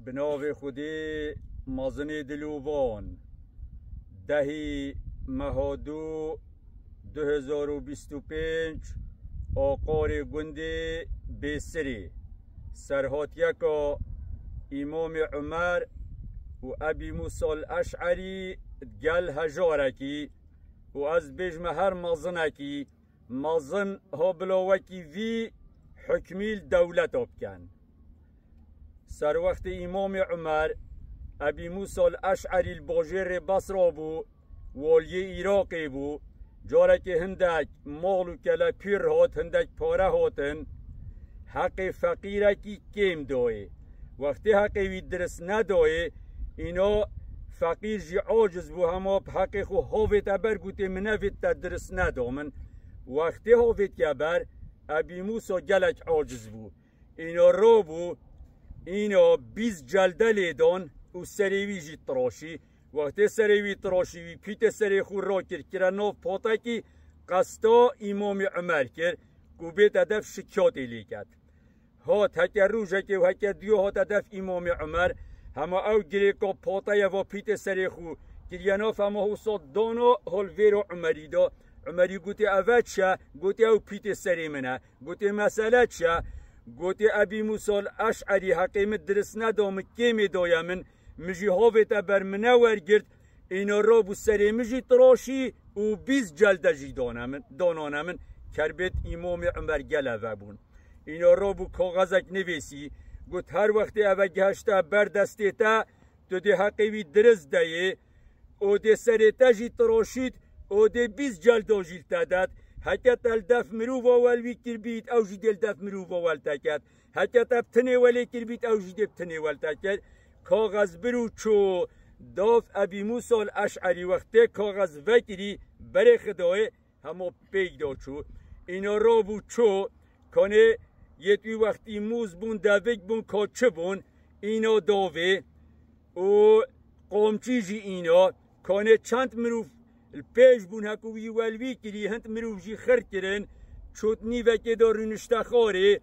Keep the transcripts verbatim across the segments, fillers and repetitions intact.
Bi navê Xwedê mezinê dilovan. Dehî meha du, du hezar û bîst û pênc, aqarê gundê Bêsirê. Serhatiyeka Îmamê Umer û Ebî Musa el-Eş'erî gel hejarekî û ez bêjme her mezinekî, mezin ha bila wekî vî hukmî li dewleta bikin. Serwextê Îmamê Umer, Ebî Musa el-Eş'erî li bajêrê Besra bû, waliyê Iraqê bû. Carekê hindek mal û kelepîr hat, hindek pare hatin. Heqê feqîrekî kêm dayê. Wextê heqê wî dirist nedayê, îna feqîr jî aciz bû, hema bi heqê xwe havête ber, gotê, min nevêt te dirist neda min. Wextê havêtiye ber, Ebî Musa gelek aciz bû. Îna rabû, îna bîst celde lê dan û serê wî jî tiraşî. Wextê serê wî tiraşî, wî pîtê serê xwe rakir, kire nav patekî, qesta Îmamê Umer kir ku bête def, şikiyatê lê ket. Hat heke rojekê û heke diyo hate def Îmamê Umer, hema ew girêka pateye va pîtê serê xwe kiriye nav, hema hewsa dana hol vêro Umerî da. Umerî gotê, eve çi ye? Gotê, ew pîtê serê min e. Gotê, mesele çi ye? Gotê, Ebî Musa el-Eş'erî heqê min dirist neda min, kêmê daye min, min jî havête ber, min newergirt. Îna rabû serê min jî tiraşî û bîst celde jî dane min, danane min. Kerbêt Îmamê Umer gele vebûn. Îna rabû kaxezek nivîsî, got, her wextê eve gihişte ber destê te, tu dê heqê wî dirist deyê û dê serê te jî tiraşît û dê bîst celda jî li te det. Heke te li def mirova welwî kirbît, ew jî dê li def mirova wel te ket. Heke te bi tinê welê kirbît, ew jî dê bi tinê wel te ket. Kaxez bir û çû, dav Ebî Musa el-Eş'erî. Wextê kaxez vekirî, berê Xidayê, hema pêk da çû. Îna rabû çû, kanê yêt wî wextî mûz bûn, devik bûn, ka çi bûn, îna davê û qomçî jî îna. Kanê çend mirov li pêş bûn, heku wî welwî kirî, hind mirov jî xir kirin, çût nîvekê de rûnişte xwarê,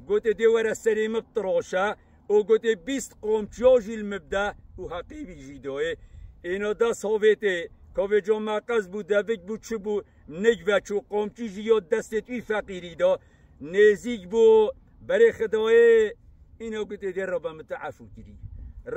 gotê, dê were serê min bitiraşe. Û gotê, bîst qomçiya jî li min bide û heqê wî jî dayê. Îna dest havêtê, ka vêca meqez bû, devik bû, çi bû, nik veçû, qomçî jî ya destê wî feqîrî da. Nêzîk bû, berê Xidayê, îna gotê, dê rabe, min te efû kirî.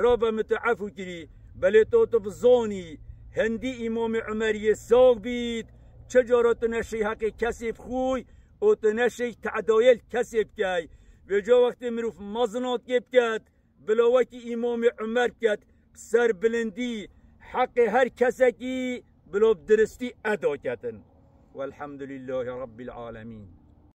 Rabe, min te efû kirî. Belê to tu bizanî, hindî Îmamê Umeriyê sax bît, çi cara tu neşey heqê kesê bixûy û tu neşey tedayê li kesê bikey. Vêca wextê mirov mezinatiyê biket, bila wekî Îmamê Umer biket, bi ser bilindî heqê her kesekî bila bi diristî eda ketin. Welhamdulîllahî Rabbil Alemîn.